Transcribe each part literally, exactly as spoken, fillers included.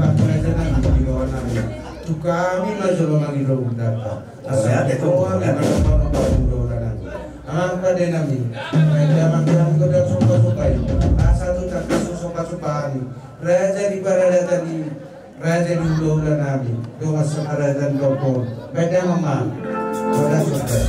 Raja nami di roha nami, tu hami ma jolo mangido ulaonta. Asa di roha nami ma jolo mangido ulaonta. Amang pande nami, baen damang hami godang sumpasumpah i, asa tu tangkas sumpasumpah hami, raja di paradaton i, raja di hulahula nami, dongan saparadaton dohot baen damang ma. Godang sumpah.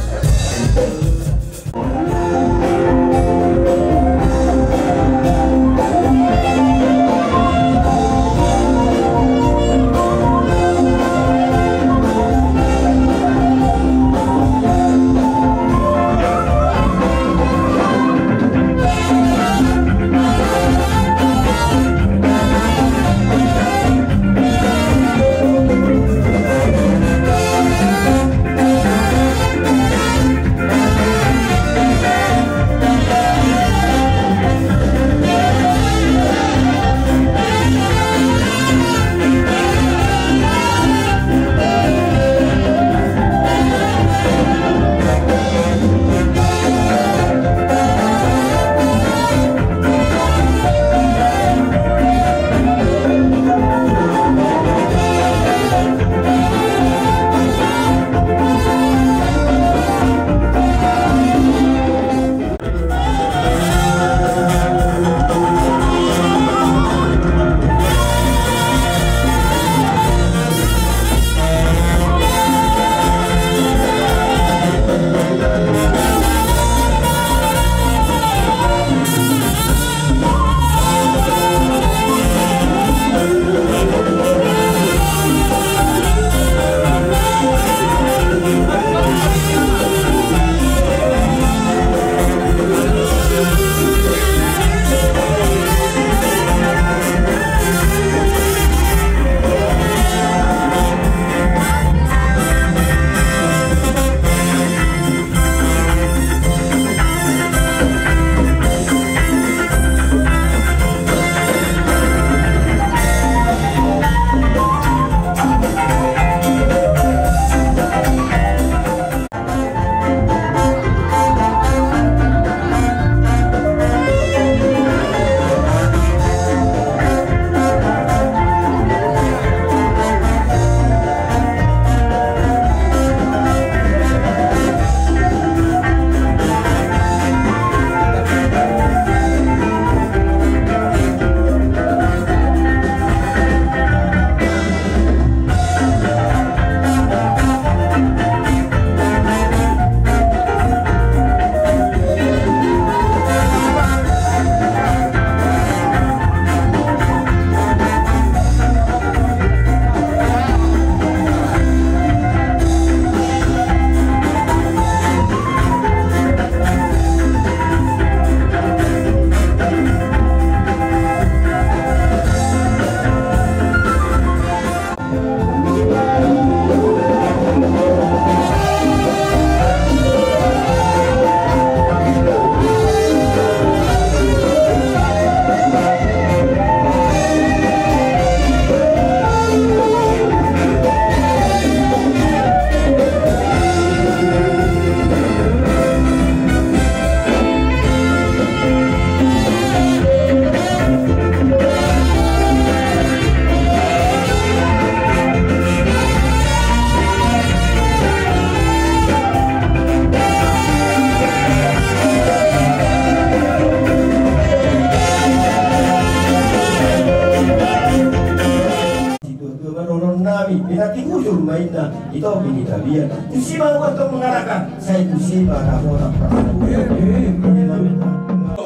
Situa-tua ma dohonon nami, pinantik hujur ma inna, ito pe ni tabiat. Tusi ma ahu antong mangalangka, sai tusi ma na hona.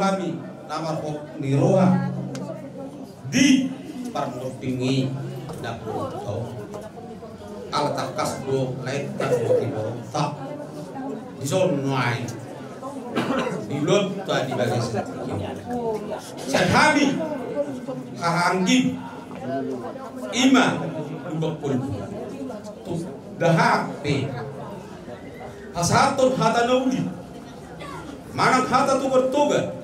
Hami na marhop ni roha di parmonding i na hurang tau. Ala tangkas do lae tangkas do tiboronta. Dison nuaeng di ulaonta di bagasan tingki on. Sian hami haha anggim, i ma lumbang polgu tu dahahang pe hasahathon hata na uli manang hata toga-toga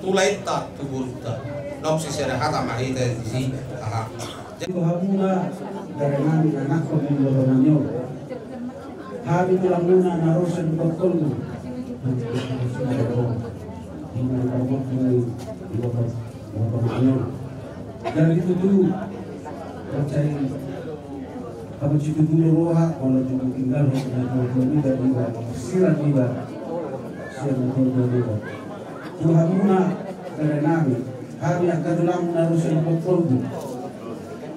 tu laenta tu borunta. Nunga sisada hata ma hita disi, aha. Jadi tu hamuna, dainang, anakkon ni boru nami on. Hami tulangmuna na ro sian boru nami on. Jadi tutu Sai hamu situtu do roha, molo tung tinggal ho na tuatua niba, iba siran iba sian na tuatua niba. Tu hamuna, bere nami, hami angka tulang na ro sian Pongkolbu.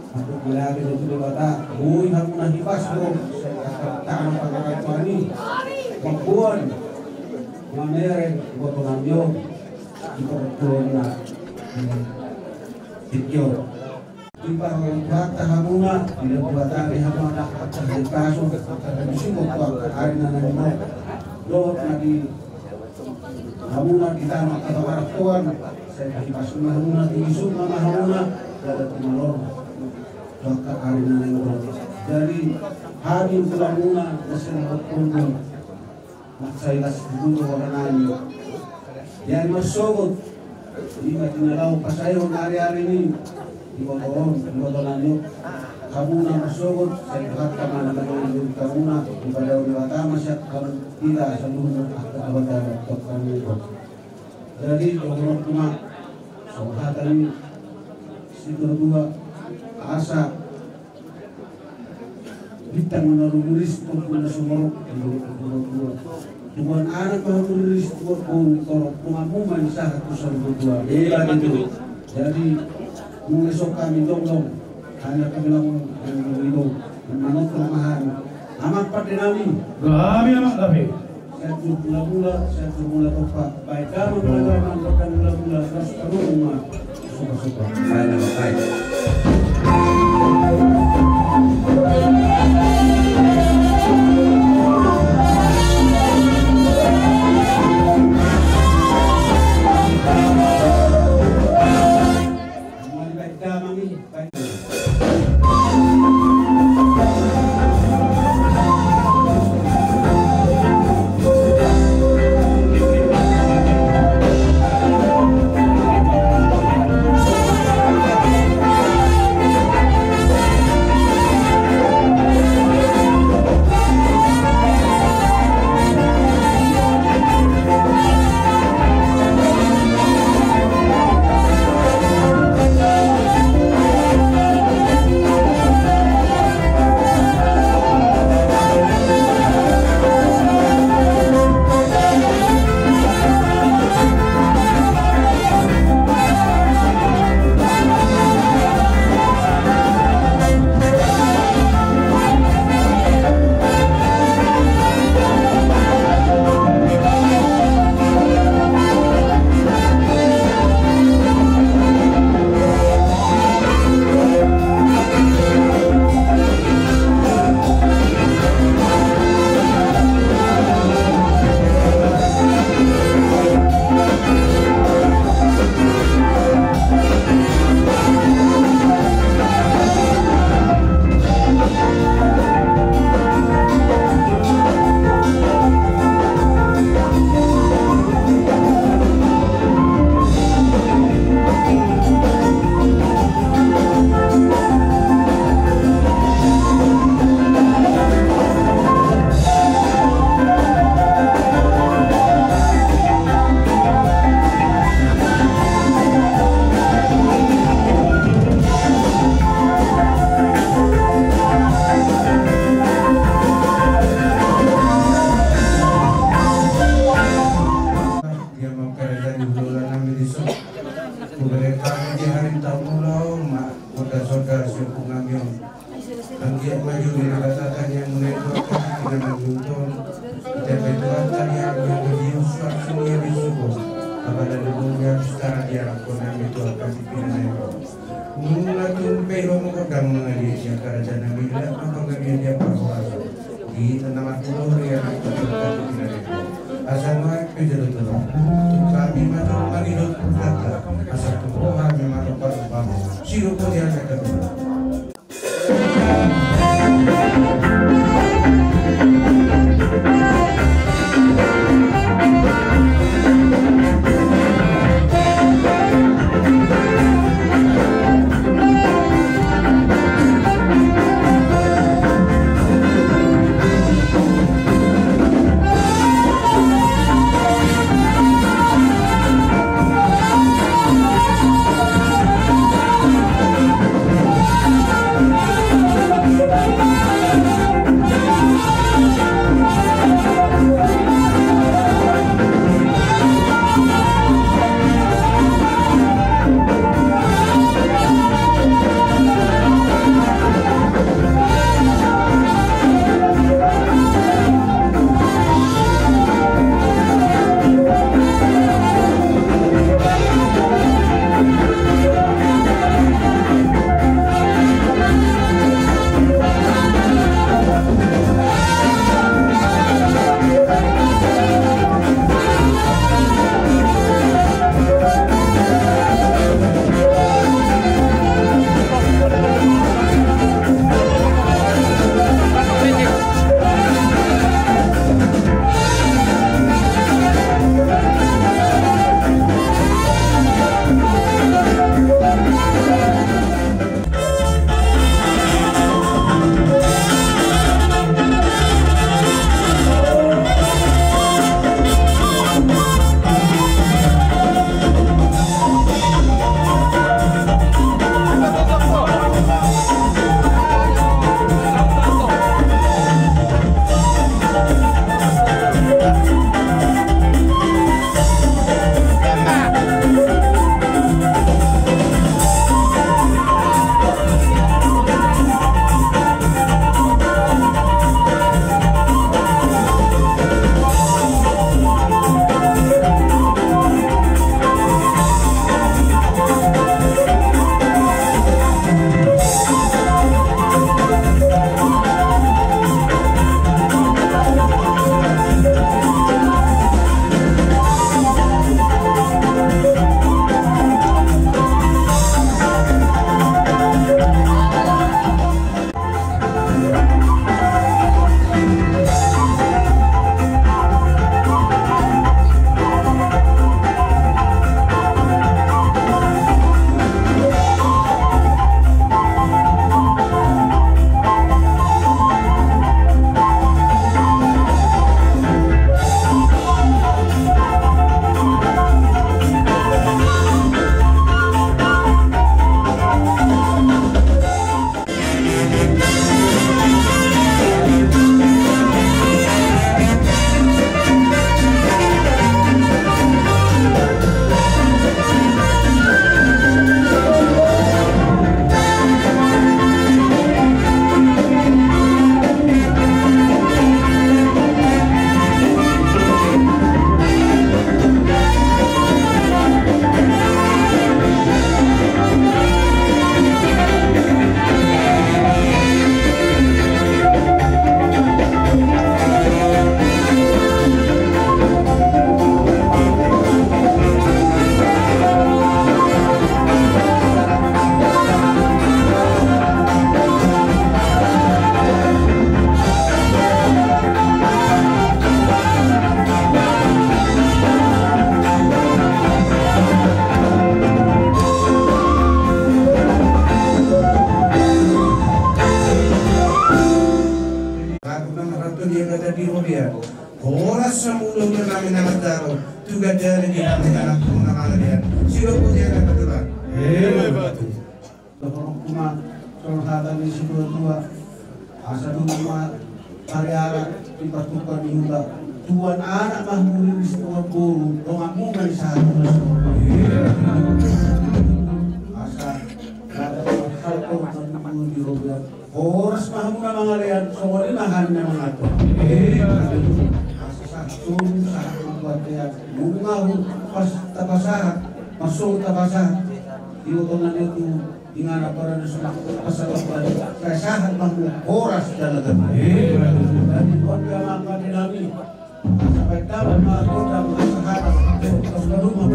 Aku meleake do tu Debata, boi hamuna hipas do, angka tano pangarantoan i, mamboan, mamereng, boto nami on, di partuona, di tingki on. Di partuona hamuna, di partuona hamuna, angka hipas on, angka hipas on, angka ari na naeng ro. Dohot na di hamuna di tano angka pangarantoan, sai hipas ma hamuna, tinggi suk ma hamuna, jala tumalor. Angka ari na naeng ro. Jadi, hami tulang muna, na sian Pongkolbu. Mansai las di guru warnai. Jadi marsogot. Ima di na laho pasaehon ari-ari ni. Di boto on, di boto nami on. Hamuna marsogot, sai hata mana mana di hamuna, di pada Debata ma sian hamu. Ida saluhutna angka abad-abad tu hami on. Jadi, dohononku ma, songon hata ni situa-tua, asa bintang na rumiris, ombun na sumorop, tubuan anak ma rumiris, tubuan boru torop, donganmu ma i sahat tu saluhutna. Jadi, nunga so hami jongjong, hami angka tulang, hami jongjong, manonton ma hami. Amang pande nami. Gabe, amang, gabe. Sian tu mula-mula, sian tu mula tompa. Baen damang, baen damang, baen mula-mula, ras tarunga. Suka-suka. Baen damang, baen. Baen damang i. Dia mangkarejo di hulahula nami dison. Hubereng hami di hari taon ulaon ma, sonda-sonda siompungan nami on. Anggiat ma jolo Debata taniangmuna i tu angka tingki na mangihut on. Ita pe Tuhan taniangmu di usuan sunia di suko. Apala di dunia pistara di angkon nami tu angka tingki na mangihut on. Nunga tung pe ho mangondang mangaliat di angka raja nami, laho mangaliat di angka parhorasan. Di tengah martulur ia na tengah tengah. Asa nuaeng pe jolo tolong. Kami ma tolong mangido tu Debata. Asa tu roha memang rupa-rupa. Sirupo dia kata. Samulo nami na mandaro tu gajari di nami na mandaro. Siro punya na mandaro. Hebat. Dohononku ma songon hata ni situatua, asa dung ma pariara di partupa ni huta, tuan anak ma huri di situan boru, donganmu ma i sahat. Asa nada ma hal ko ma di robian. Horas ma hamu na mangalean, songon i ma hami na mangato. Asa sahat solu, sahat ma tu atean. Nunga hu pas tapasahat, marsogot tapasahat. Iboto nami tu Inganan parade sumak pasalamban, sai sahat ma hamu horas jala gabe. Jadi on dia mangkali nami. Sampai dapat ma gondang asa hatas. Tos kaduma.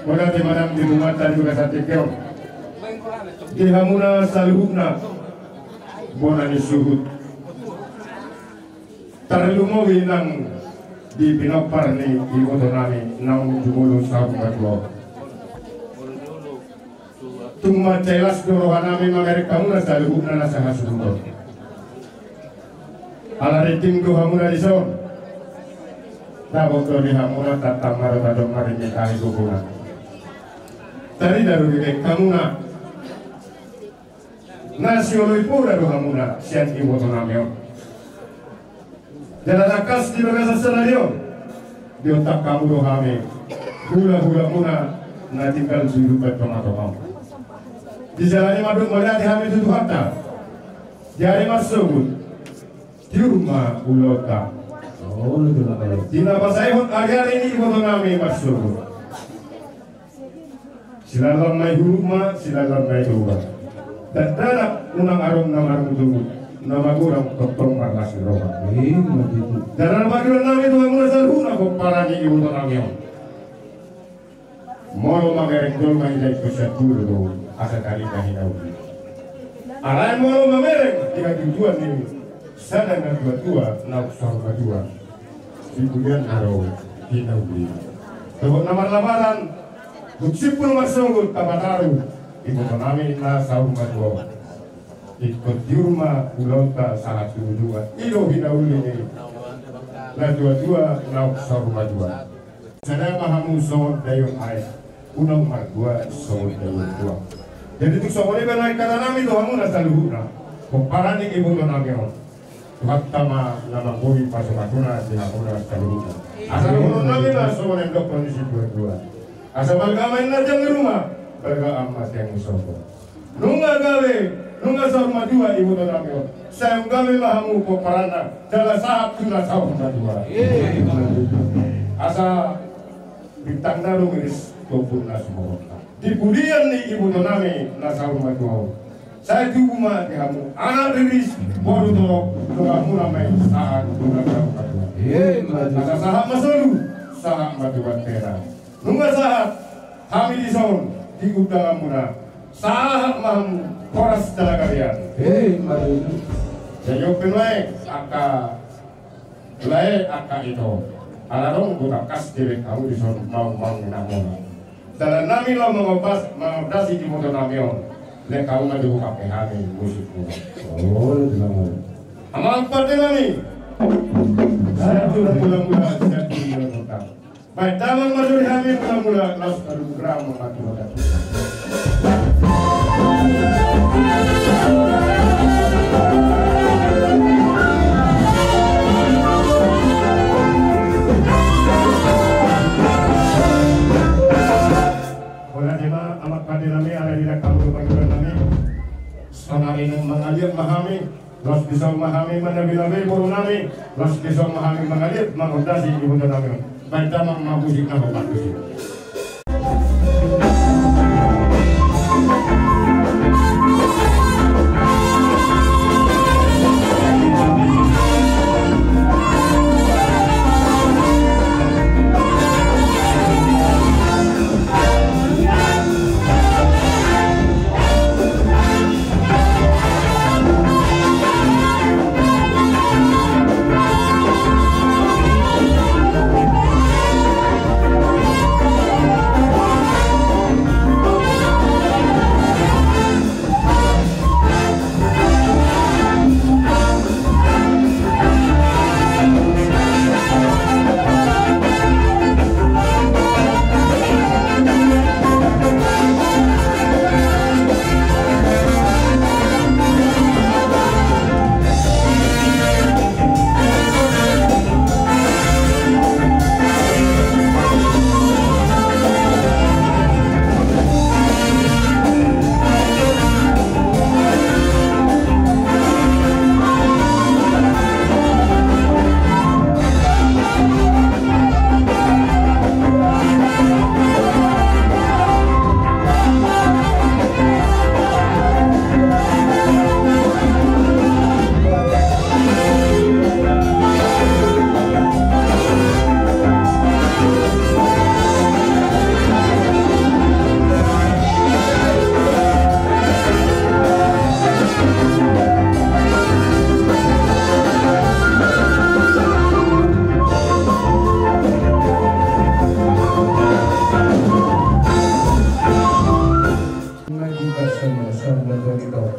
Mauliate ma nang di Tuhanta di bagasan tingki on. Di hamuna saluhutna bona ni suhut. Tarlumobi nang di pinompar ni iboto nami naung jumolo saur matua on. Tung mansai las do roha nami mangereng hamuna saluhutna na sahasuhuton. Ala ringking do hamuna dison. Dapot do di hamuna tantan ma do tadok maringi tahi gogona. Tarida do dibaen hamuna. Na sioloi poda do hamuna sian iboto nami on. Jala tangkas di bagasan sadari on, diontang hamu do hami hulahulamuna na tinggal di tongatonga on. Dijalani mandok mauliate hami tu Tuhanta. Di ari marsogot, tiur ma ulaonta. Di na pasaehon ari-ari ni iboto nami marsogot. Silalan ma i huruk ma, silalan ma i toba. Dakdanak unang adong na marmutu, na magodang tongtong marlas ni roha. Ima tutu. Jala na pangidoan nami tu hamuna saluhutna pomparan ni iboto nami on. Molo mamereng jolma hita ingkon sian jolo do asa tarinda hinauli. Alai molo mamereng di hatutuan ni sada natuatua naung saur matua. Di pudian aro hinauli. Dohot na marlapatan, dung simpul marsogot tapataru iboto nami na saur matua on. Ingkon tiur ma ulaonta sahat tu ujungan. I do hinauli ni natuatua naung saur matua. Sada ma hamu songon daion aek, unang mardua songon daion tuak. Jadi tung songon i ma nuaeng hata nami tu hamuna saluhutna pomparan ni iboto nami on. Tuhanta ma na manggohi pasupasu-pasuna di hamuna saluhutna. Asa dohonon nami ma songon na nidokkon ni situatua. Asa balga ma inna tiang ni ruma, balga ama tiang ni sopo. Nunga gabe, nunga saur matua iboto nami on. Sai gabe ma hamu pomparanna, jala sahat tu na saur matua. Asa bintangna do miris tu ombun na sumorop. Di pudian ni iboto nami na saur matua on. Sai tubu ma di hamu anak riris, boru torop, donganmuna ma i sahat tu na saur matua. Asa sahat ma solu, sahat ma tu bontean. Nunga sahat hami dison di undanganmuna, sahat ma hamu horas jala gabe. Ima tutu. Jadi on pe nuaeng angka lae angka ito, ala adong do tangkas dibaen hamu dison maung-maung na mora. Dalan nami laho mangompas, mangondasi iboto nami on. Lehon hamu ma di hupake hami musik muna. Amang pande nami. Satu mula-mula, satu mula-mula. Baik, damang ma jo di hami mula-mula, laos baru gram ma tu hata. Mauliate ma amang pande nami, ala ni dang hamu do pangidoan nami. Sonari mangaliat ma hami. Laos dison ma hami manabi-nabi boru nami, laos dison ma hami mangaliat mangondasi iboto nami on. Baen damang ma musik na hombar tusi.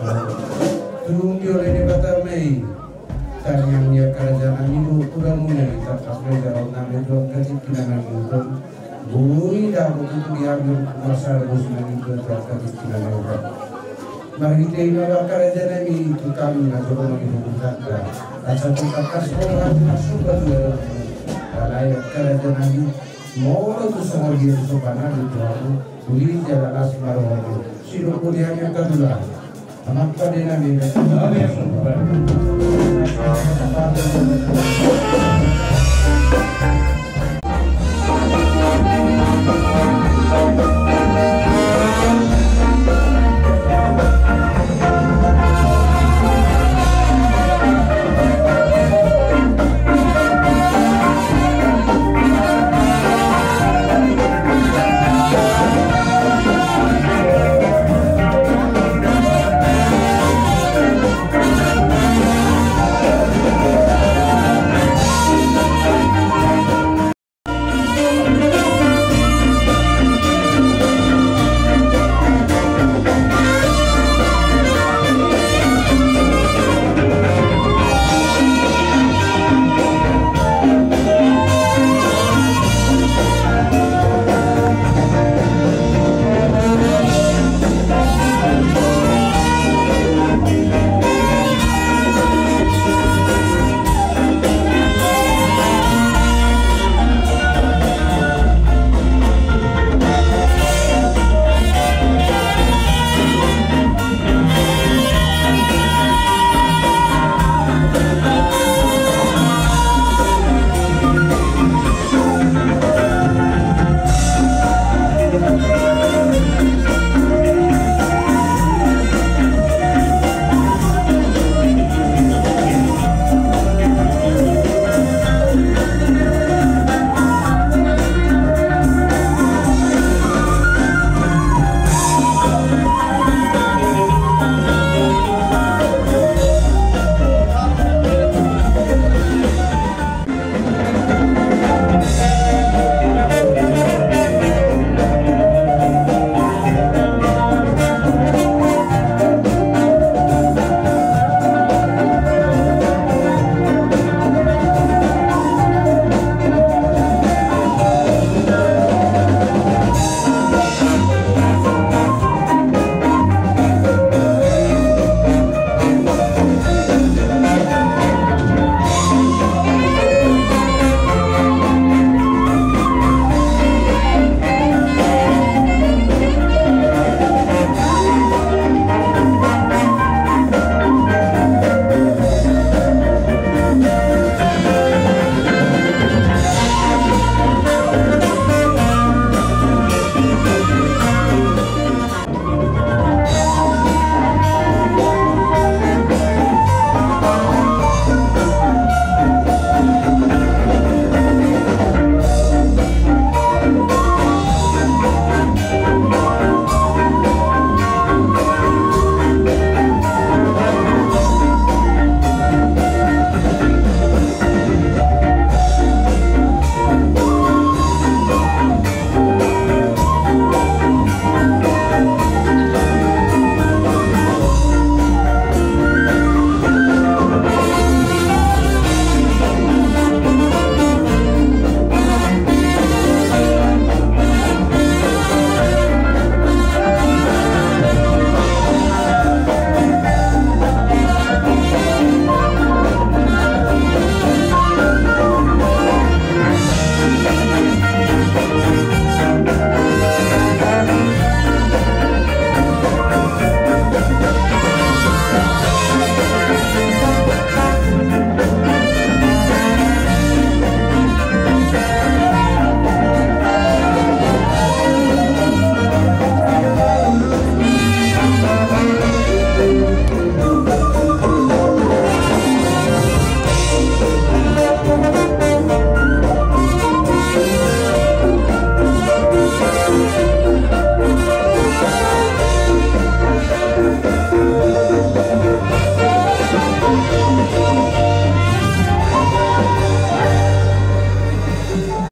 Tung dioloi Debata ma i tangiang ni angka raja nami dohot hula-hula i, tangkas ma i jaloonnami tu angka tingki na mangihut on. Boi dapot tutu di hami marsabar boi mangihut tu angka tingki na mangihut on. Marhite i ma, angka raja nami, tu hami na jolo mangihut hata, asa tung tangkas roha tu marsumpah tu hami. Alai angka raja nami, molo tung songon dia di sopan nami tu hamu, uli jala las ma rohamu. Sidok boti hami angka tulang. Amang pande nami.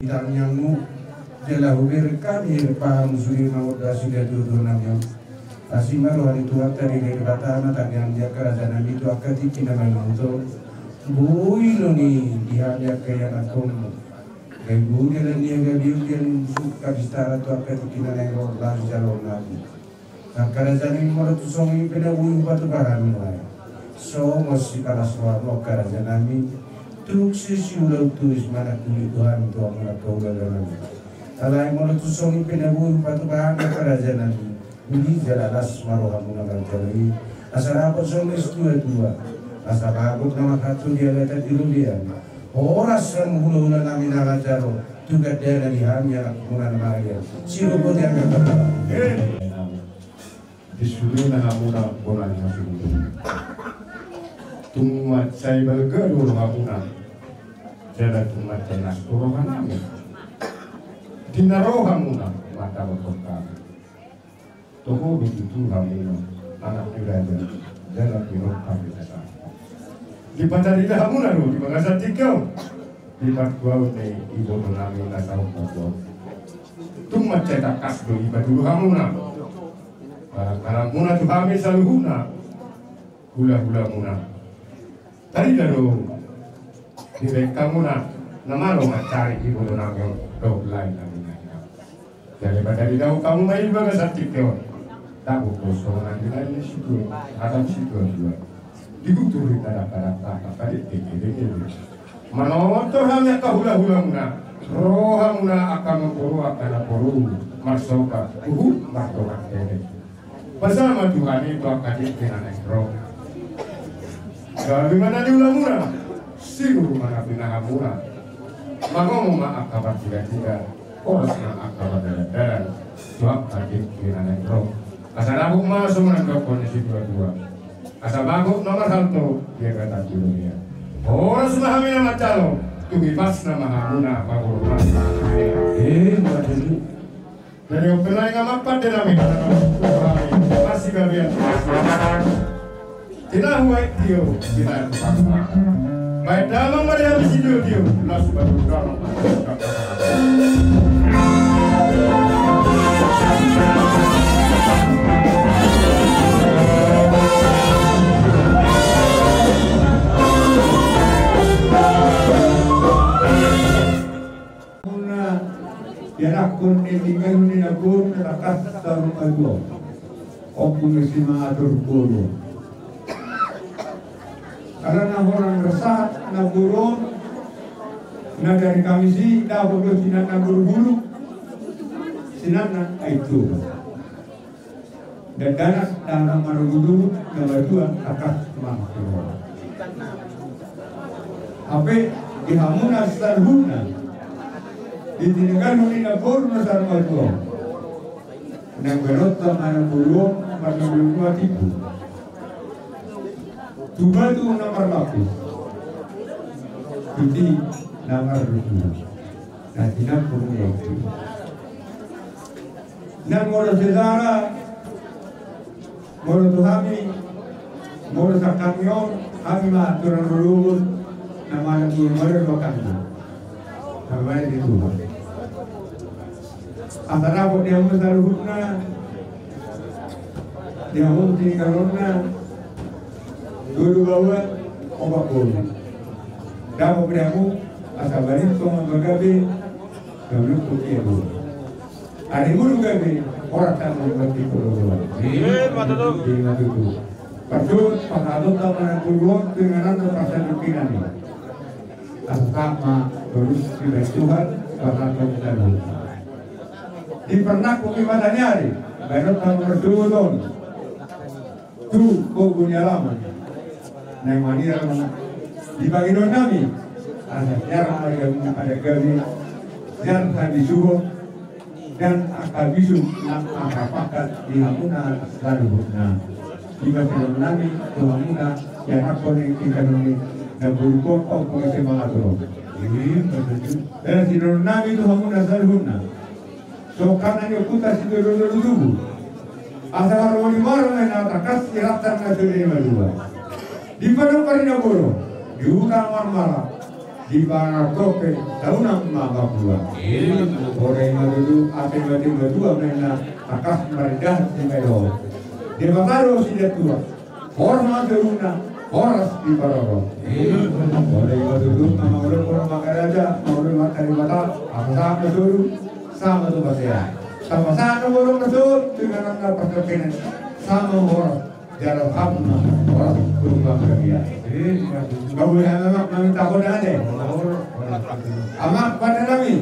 Tangiangmu, jala hubereng hami paham sude mangonda sude tutu nami on. Sima roha ni Tuhanta Debata ma tangiang di angka raja nami tu angka tingki na malua on. Boi do ni di hami angka ianakhonmu. Gabe boi dalan ni hagabeon, gabe sukses bistara tu angka tingki na naeng ro laho jalo nami. Angka raja nami, molo tung songon i pe na boi hupatupa hami nuaeng. Songon sipalas rohamu angka raja nami. Tung sisiula tulis manang tulis Tuhan tu angka ulaon nami. Alai molo tung songon i pe na boi hupatupa hami angka raja nami. Uli jala las ma rohamuna manjalo i. Asa dapot songon na situa-tua. Asa bagot na marhalto di agatan di robean. Horas ma hulahula nami na manjalo tu gandana di hami anakmuna na marga. Sirupo di angka kata. Di sude na hamuna bona ni hasuhuton. Tung mansai balga do rohamuna. Jala tung mansai las do roha nami. Di na ro hamuna mata botok kami. Toho do tutu hamuna anak ni raja jala pinungka ni raja. Dipatarida hamuna do di bagasan tingki on. Di partuaon ni iboto nami na saur matua on. Tung mansai tangkas do i paturu hamuna. Barang-barangmuna tu hami saluhutna. Hula-hulamuna. Tarida do dibaen hamuna na malo mansari iboto nami dohot lae nami na hinaholongan. Jadi patarida hamu ma i di bagasan tingki on. Tabo kosongan di lae ni situa, hata ni situa-tua. Di gutur ni tadap-tadap tata tadi tengge-tengge. Manortor hami angka hula-hulamuna. Rohamuna angka namboru angka namboru. Marsoka huhut mardongan tene. Pasama Tuhan i tu angka tingki na naeng ro. Gabe ma na niulamuna, sinur ma na pinahanmuna. Mangomo ma angka partiga-tiga, horas ma angka pardalan-dalan tu angka tingki na naeng ro. Asa dapot ma songon na nidok ni situa-tua. Asa bagot na marhalto di agatan di robean. Horas ma hami na manjalo, tung ipasna ma hamuna pangurungan. Emma tutu. Jadi ope lae nga mampan de nami. Masih gabian. Tinahu ai tio, tinahu papa. Baik damang mari habis tio tio. Langsung baru damang. Hamuna ianakhon ni tingki na boru na tangkas saur matua. Ompu ni si mangatur boru. Alana holan resah na boru on na dari Kamisi dapot do sinan na boru bulu. Sinan na aituba. Dakdanak, dakdanak manunggu-nunggu na matua tangkas manunggu. Hape di hamuna saluhutna di tingki na boru na saur matua. Nang baenonta ma na boru on marnunggu-nunggu ma tibu. Tu batu na marlapis. Piti na marlapis. Na tinampur ni aiki. Nang molo sejarah, molo tu hami, molo sangkami on, hami ma aturan lolobot, na malam tu molo dua kami. Sama di Tuhan. Asa dapot di hamu saluhutna, di hamu tingki na, dua baoa, opat boru. Dapot di hamu, asa baritong ma gabe, gabe tu dia boru. Ari mulu gabe, horas ma gabe tu boru. Emma tutu. Emma tutu. Pasu, pasahaton ma na boru on, tu inganan tu pasahaton kinani. Asa sahat ma torus dibaen Tuhan, pasahaton saluhutna. Di parnangkok ni mata ni ari, baenonta ma marsuhut on. Tu pogu ni alaman. Naeng manirang di pangidoan nami. Asa siar ma gabe, asa gabe siar habisuhon. Dan angka bisuk nang angka pangkat di hamuna saluhutna. Ima sidohonon nami tu hamuna, ianakhon ni tingki na boru on, ompu ni si mangatur on. Ima tutu. Dan sidohonon nami tu hamuna saluhutna. Songkana ni ompunta Sitolu Doli Tubu. Asa haroro ni maro ma na tangkas i rantang na sude ni malua. Di padopan ni na boru, di huta marmara, di panganan tope, daonan ma bambua. Emma tutu. Ora ima tutu, ate mate matua ma na tangkas marindahan di medo. Debata do sian tua. Horas ma toruhon, horas di parorot. Molo i ma tutu, mangolu ma raja, mangolu ma Debata, asa ma toruhon, asa ma tu basea. Asa ma toruhon, asa ma tu basea. Asa ma horas. Jala hapna, horas tu bangsa dia. Gabe hami ma maminta horas ate. Amak pande nami.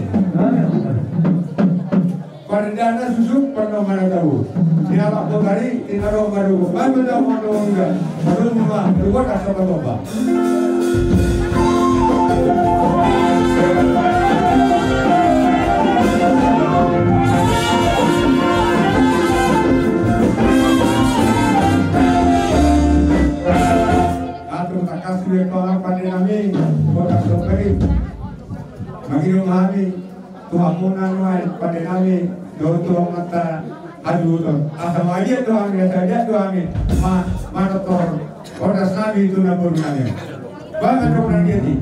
Pande na susuk, pande na tabo. Dia amak botari, tinggal dong baru. Baru dong baru enggak. Baru rumah, rumah tak sama lomba. Atur takkas sude pala pande nami, botak soperi. Mangido hami tu hamuna nuaeng pande nami, dohot tu amanta hatubuton. Asa mangaliat do hami, asa diat do hami, ma, manortor, botas nami tu namboru nami. Baen ma dohonon na diat i.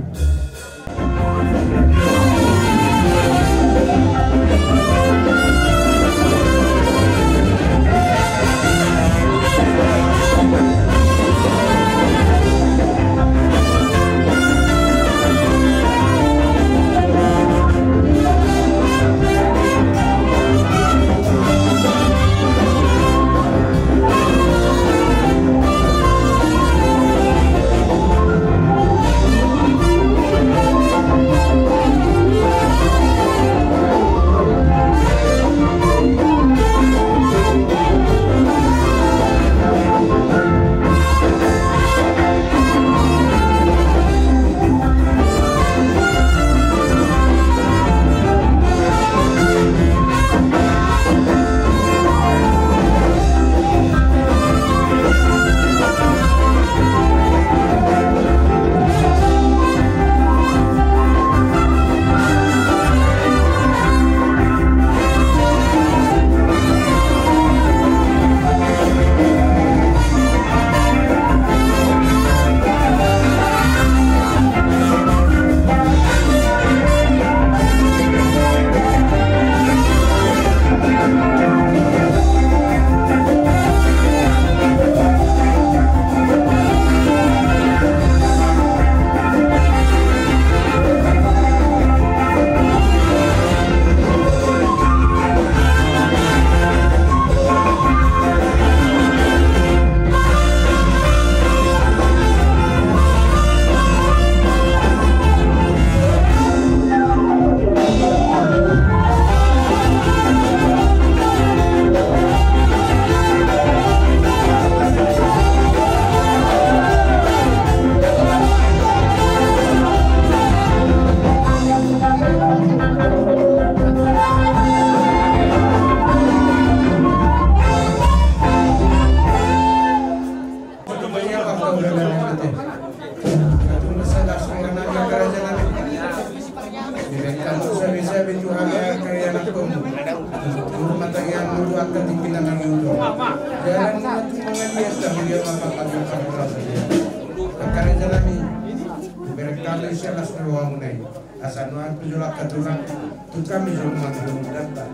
Asa nuaeng tu jolo angka tulang, tu hami jolo mangolu data.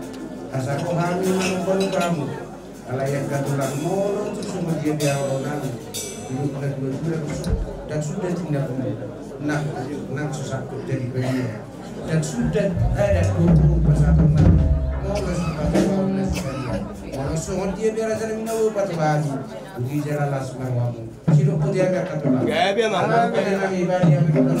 Asa ro hami manungkun hamu. Alai angka tulang, molo tung songon dia pe haroro nami, didok natuatua, ndang suda tinggal nang, nang so sangkut jadi badia. Ndang suda adat boru pasahaton nami, molo so pasahaton nami. Molo songon dia pe raja nami na bopat bani, di jala las marwamu. Sidok pudi angka tulang. Gabe ma. Angka pudi nami bani, angka tulang.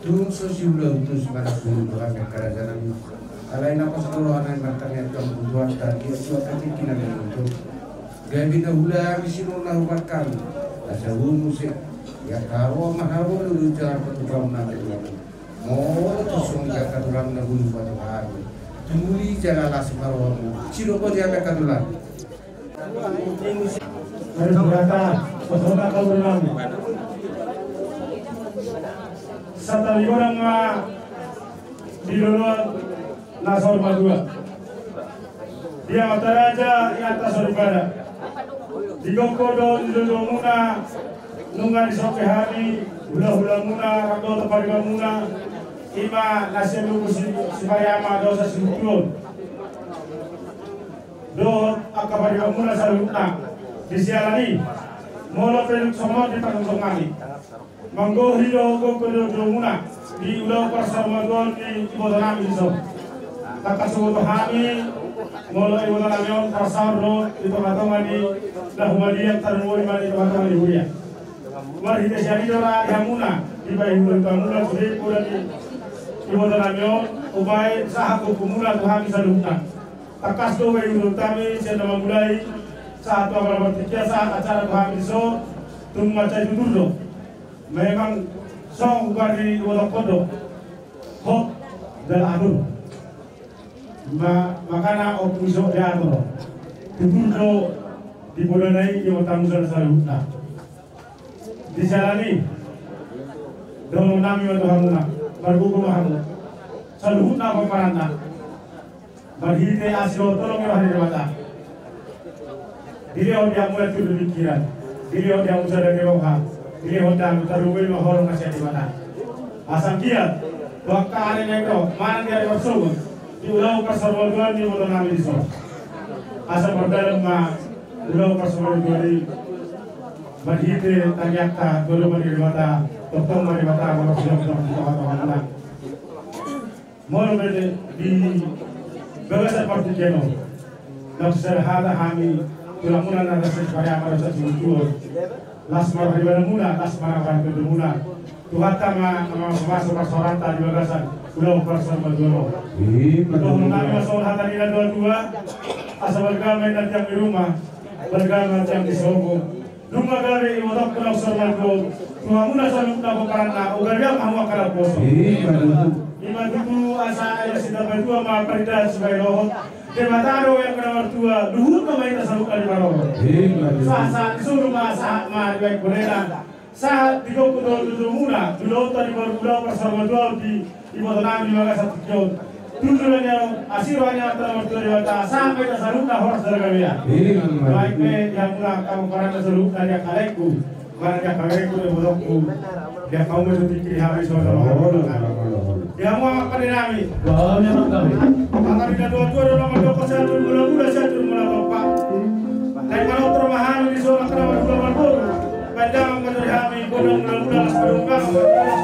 Tung so siula utus manang guru dohot hami angka raja nami. Alai na pos do roha nami martangiang tu Amanta Debata di angka tingki na gabe utus. Gabe na huula hami sinur na hupakkam. Asa boi muse. Ia karo ma hami do jalan patupaon nami. Molo tung songon i angka tulang na boi hupatuk hami. Tuli jala las ma rohamu. Sidok boti hami angka tulang. Mari berkata, pesona kau menang. Satabi godang ma di loloan na saur matua. Di amanta raja, di amanta soripada. Di gogo dohot di dodomuna, nunga disomba hami, hulahulamuna, rap dohot paribanmuna, ima na sian lubu si, si Pariama dohot sahuntuon. Dohot angka paribanmuna saluhutna. Di siala ni i, molo pe dung songon on dipartongtong hami. Manggohi do gogo dodomuna di ulaon parsaurmatuaon ni iboto nami dison. Tangkas huboto hami, molo iboto nami on parsaur do di tongatonga ni na humaliang tarlumobi ma di tongatonga ni huria. Marhite sian i do ra di hamuna, dibahen huhut hamuna sude poda ni iboto nami on, umbahen sahat gogomuna tu hami saluhutna. Tangkas do bahen huhut hami sian na mamulai sahat tu acara partingkian, sahat acara tu hami dison, tung mansai tutur do. Memang songon huari uotokkon do. Hot dan atur. Ma, makana ompung i so diatur. Tutur do di poda na i di otakmuna saluhutna. Di siala ni i, dohonon nami ma tu hamuna, margogo ma hamu. Saluhutna pomparanna. Marhite asi dohot holong ni roha ni Debata. Dilehon di hamu atur ni pingkiran. Dilehon di hamu sada ni roha. Dilehon di hamu tarlumobi ma holong na sian Debata. Asa anggiat, tu angka ari na naeng ro, manang di ari parsogot, di ulaon parsaurmatuaon ni iboto nami dison. Asa mardalan ma ulaon parsaurmatuaon i. Marhite tangiangta tu adopan ni Debata, tongtong ma Debata, molo sidok di tongatongamuna. Molo pe di bagasan partingkian on, na sisada hata hami, tulangmuna na las si Pariama dohot sahuntuon. Las ma roha ni ibana muna, las ma roha ni ibana muna. Tuhanta ma na mamasumasu parsaoranta di bagasan ulaon parsaurmatuaon on. Dohonon nami ma songon hata ni na tuatua, asa balga ma inna tiang di ruma, balga ma tiang di sopo. Nunga gabe ibotongku na saur matua on tu hamuna saluhutna pomparanna, gabe ma hamu angka naposo. Ima tutu. Ima tutu, asa elo sitamba tua ma parindahan sibahen lohot. Debata do angka na martua, luhutna ma hita saluhutna di parorot. Ima tutu. Sahat, sahat di solu ma, sahat ma di bahen bonena. Sahat di gogo dohot di dodomuna, di ulaonta di parulaon parsaurmatuaon di iboto nami di bagasan tingki on. Tutu do nian, asi roha ni Amanta na martua Debata, sahat ma hita saluhutna horas jala gabe. Ima tutu. Baik pe di hamuna angka pomparanna saluhutna, di angka laengku, manang di angka berengku, di ibotongku, di angka umur tu tingki di hami saluhutna. Olo, olo, olo. Di hamu angka pande nami. Hami angka pande. Angka na tuatua do na mandok siatur mulamula, siatur mula tompa. Naeng manortor ma hami dison angka na marhula marboru. Bahen damang ma tu hami, gondang mulamula, las paduka, las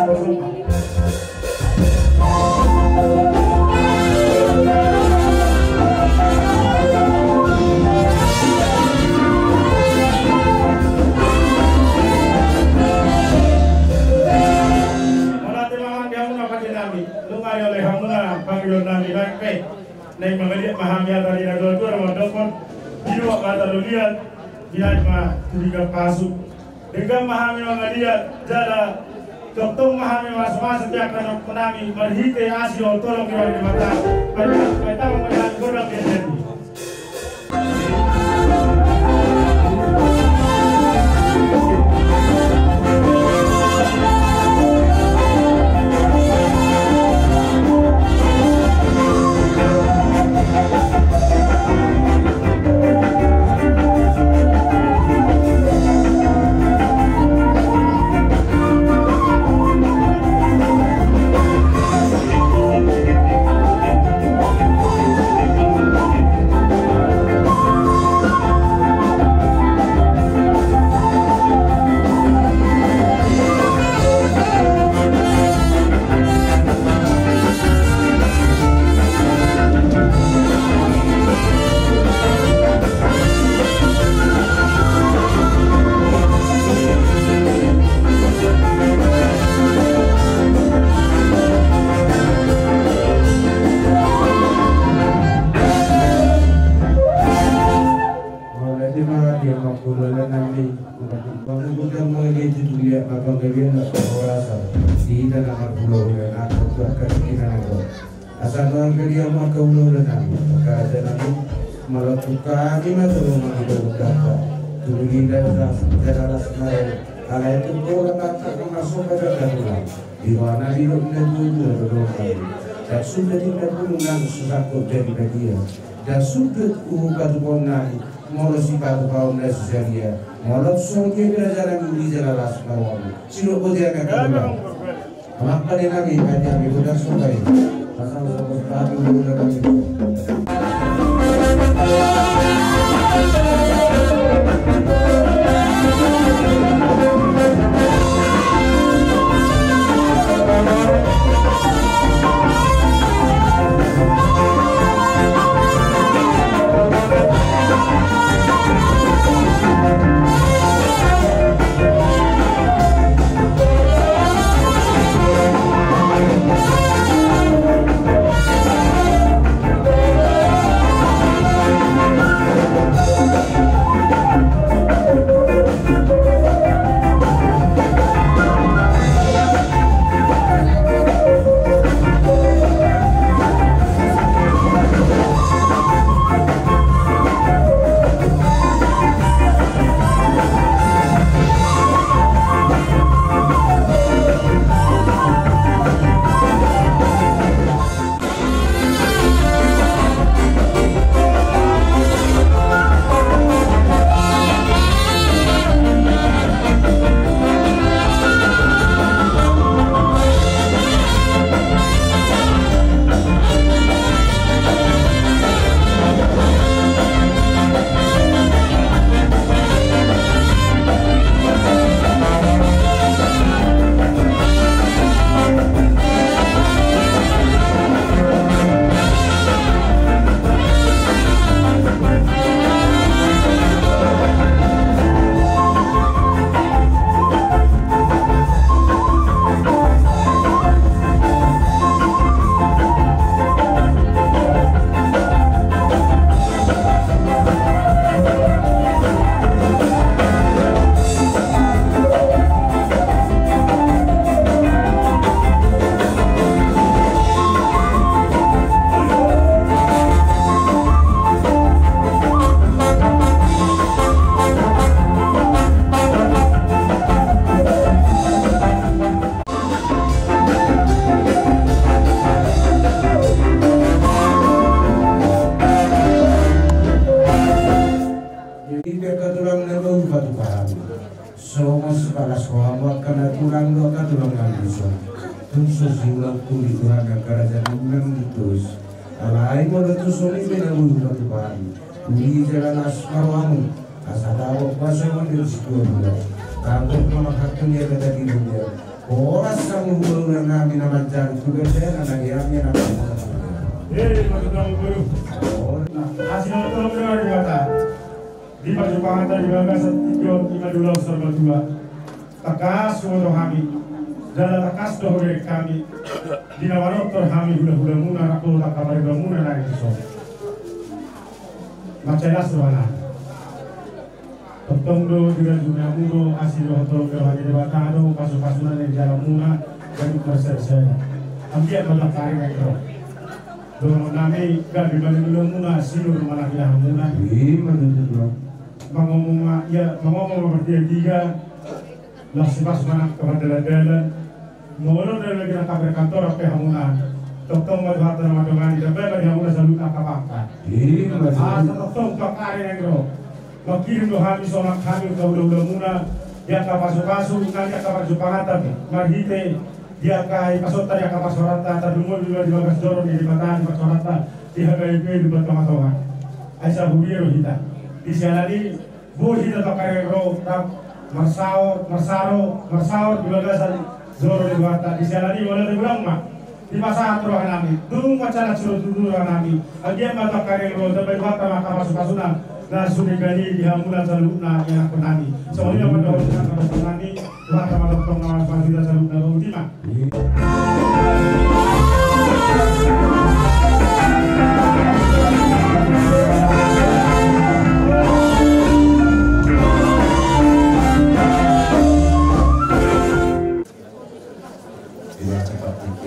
paduka. Mauliate ma di hamuna pande nami. Nunga dioloi hamuna pangidoan nami, baik pe. Naeng mangaliat ma hami hata ni na tuatua na mandokkon, diluat ma hata lolian, dinaek ma tu pinggan pasu. Denggan ma hami mangaliat, jala tongtong ma hami mamasu-masu di angka na dohonon nami, marhite asi dohot holong ni roha ni Debata. Baik, baik, baik, baik, baik, baik. Asa nuaeng pe di hamu angka hulahula nami, angka raja nami, molo tung hami ma tongtong mangido mundaka tu Bibinta jala las ma rohamu, alai tung pola tangkas ma somba dohot tulang. Di roha nami do inna tuatua do dohot nami. Ndang suda inna bulung nami so sangkot jadi badia. Ndang suda uhum patupaon nami molo sipatupaon na so sadia. Molo songon i pe raja nami, uli jala las ma rohamu. Sidok botian angka tulang. Amang pande nami, pande nami, godang somba i. Pasang somba, somba, somba, somba. Jadi, angka tulang na boi hupatupa hami. Songon sipalas rohamu angka na tulang do angka tulang na dison. Tung so siulang pudi Tuhan angka raja nami nang di tois. Alai molo tung songon i pe na boi hupatupa hami, uli jala las ma rohamu. Asa dapot ma songon i situa dua. Tangkok ma manghatton ia kata di dunia. Horas hamu hulahula nami na manjalo tu bendera na di hami na manjalo. Hei, mantap, Bang Guru. Nah, hasil nonton benar di mata. Di parjumpanganta di bagasan tingki on, ima dula on sarbadua. Tangkas huboto hami, jala tangkas do hubereng hami di na manortor hami hulahulamuna rap dohot angka paribamuna na di son. Mansai las rohana. Tongtong do dirajumi hamu do asi dohot holong ni roha ni Debata do pasupasuna na di jalamuna, gabe marsadasada. Anggiat ma tu angka ari na naeng ro. Dohonon nami, gabe ma di ulaonmuna sinur manang di hamuna. I ma tutu. Mangomong ma, ia, mangomong ma martigatiga. Laos sipasu ma nang angka pardalandalan. Molo na lagi nang kabar kantor pe hamuna. Tongtong ma Tuhanta na mandongani, dambai ma di hamuna saluhutna angka pangkat. I ma tutu. Asa tongtong tu angka ari na naeng ro. Mangkirim do hami sonang hami tu hulahulamuna di angka pasupasu nang di angka parjumpanganta marhite di angka ipasonta di angka parsaoranta, tarlumobi ma di bagas joro ni Debata di parsaoranta di H K I P di Tongatonga. Ai sahuria do hita. Di siala ni i boi hita tu angka ari na naeng ro rap marsaor, marsaro, marsaor di bagasan joro ni Tuhanta. Di siala ni i mauliate godang ma. Dipasahat roha nami, dung mansai las roha nami, anggiat ma tu angka ari na naeng ro, dambai Tuhanta ma angka pasupasuna na so denggan i di hamuna saluhutna ianakhon nami. Songon i ma pandohan nami, Tuhanta ma tongtong na mamasu-masu hita saluhutna, botima. Di bagasan tingki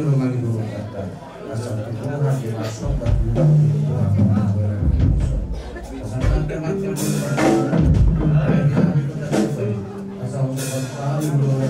jolo mangido roha ta. Asa tu Tuhan di masuk batu di Tuhan. Asa nanti makin asa untuk bertahan dulu.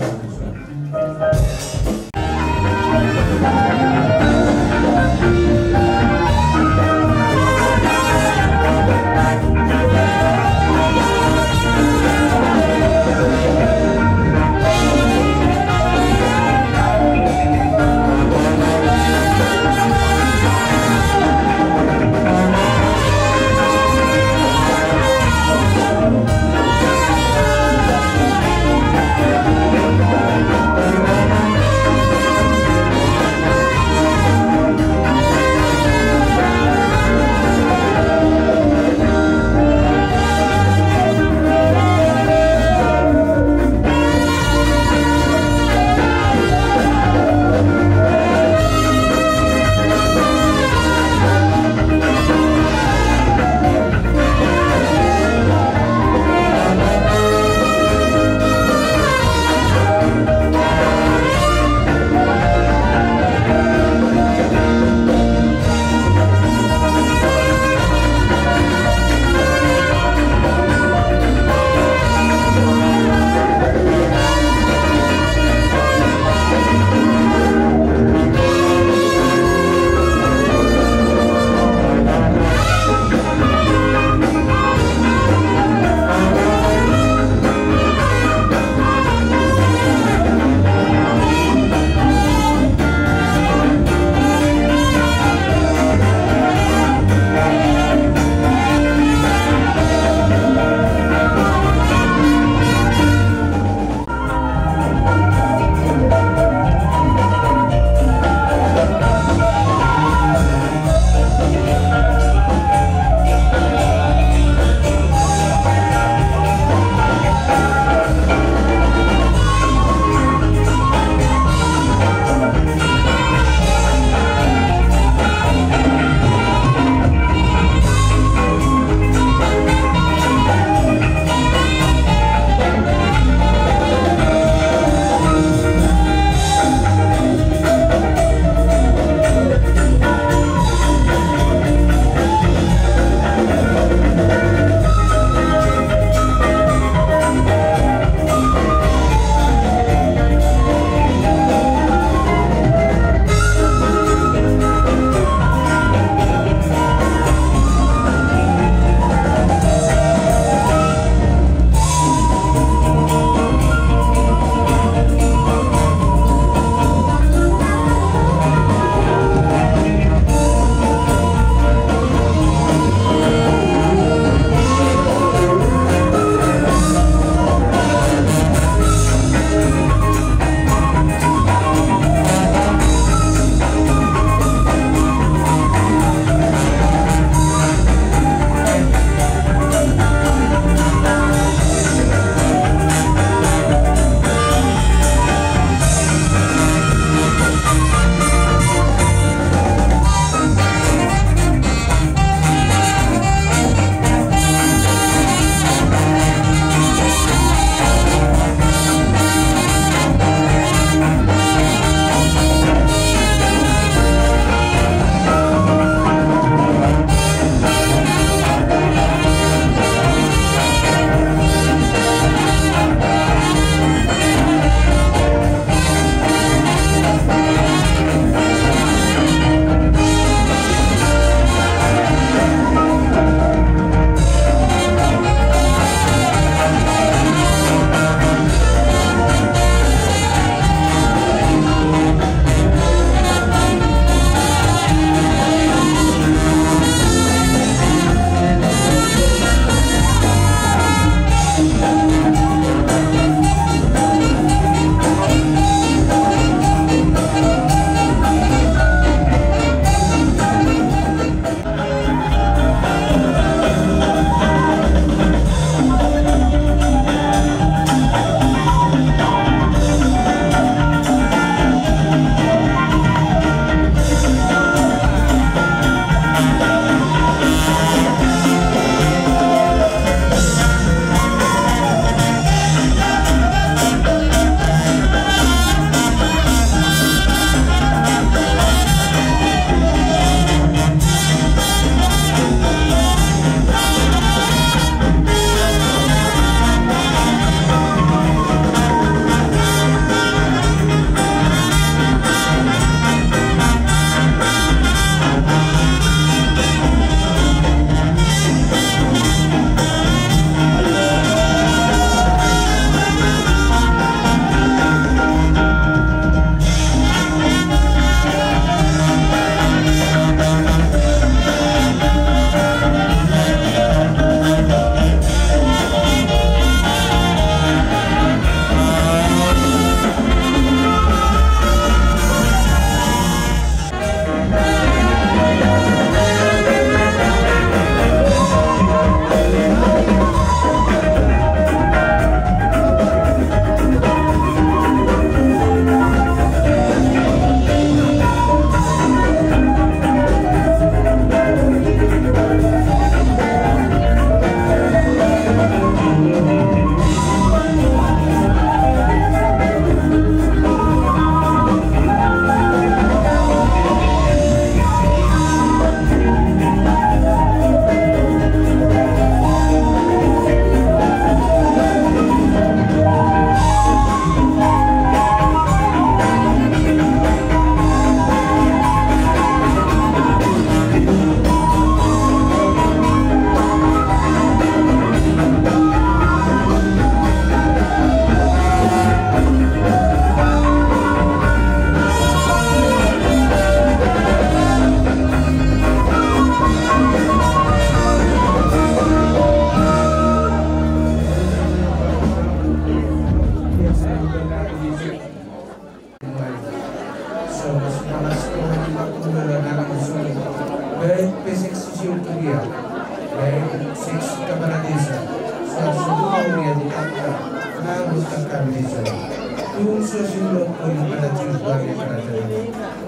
Tung so sindokkon pada tinggal di kerajaan.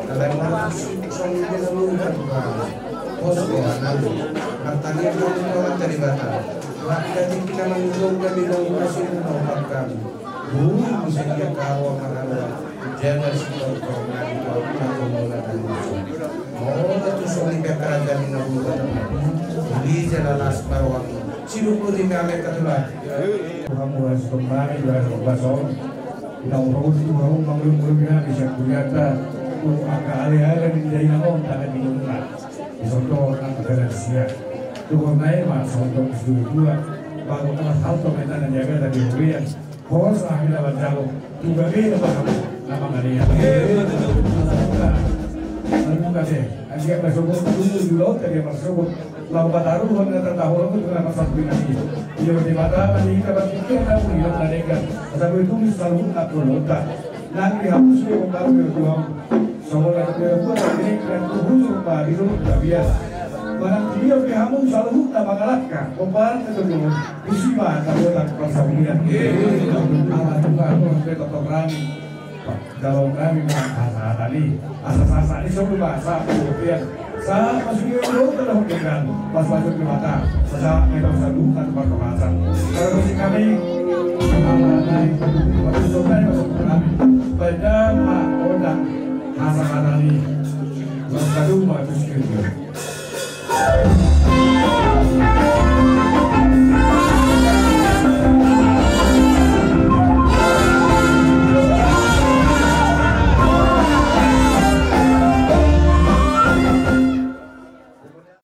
Kalau mau songon i na mungkin, pos ko anang. Martangiang ma tu Debata. Maka tingki na mangulung kami, na mangulung kami. Bulu musim dia kawa marana. Jaga sitortor nari kau na komola dan musuh. Molo tu songon i pe kerajaan na bulu kata. Bulu jala las baroang. Siduk bulu di kami ketulah. Tuhan murah sikombali bahas basong. Ina urus tu urus mangulung-ulung ina bisa kuliata. Tu angka ale-ale di dainang on tangan di rumah. Di sontor angka galan sia. Tu kor nai ma sontor di dua. Baru anak halto main tangan jaga tadi huria. Horas ah kita baca. Tu gabe na paham. Nama kalian? Lalu kasih. Asia masuk dulu dulu tadi masuk. Lagu Pataruhon na tataruhon tu na pasal pinangi. Iyo di mata mani kita berpikir na muni na nenggan. Asal itu misal hut na kolota. Nang di hapus di kota di tuang. Sabola di kota di kota di kota di kota bias. Manang dia di hamu saluhut na mangalangka. Komparan ke tujuh. Isi ma na kota persabian. Ala tuka ko ke totok rami. Dalam kami menang hasa-hasa ni. Asa-asa ni sobu bahasa kemudian. Sa masuk ke mulut ke dalam ikan. Pas masuk ke mata. Sa minta salukan perkemasan. Kalau musik kami sama naik. Waktu sonai masuk ke kami. Pada ma odak hasa-hasa ni. Lalu kadu ma terus ke dia.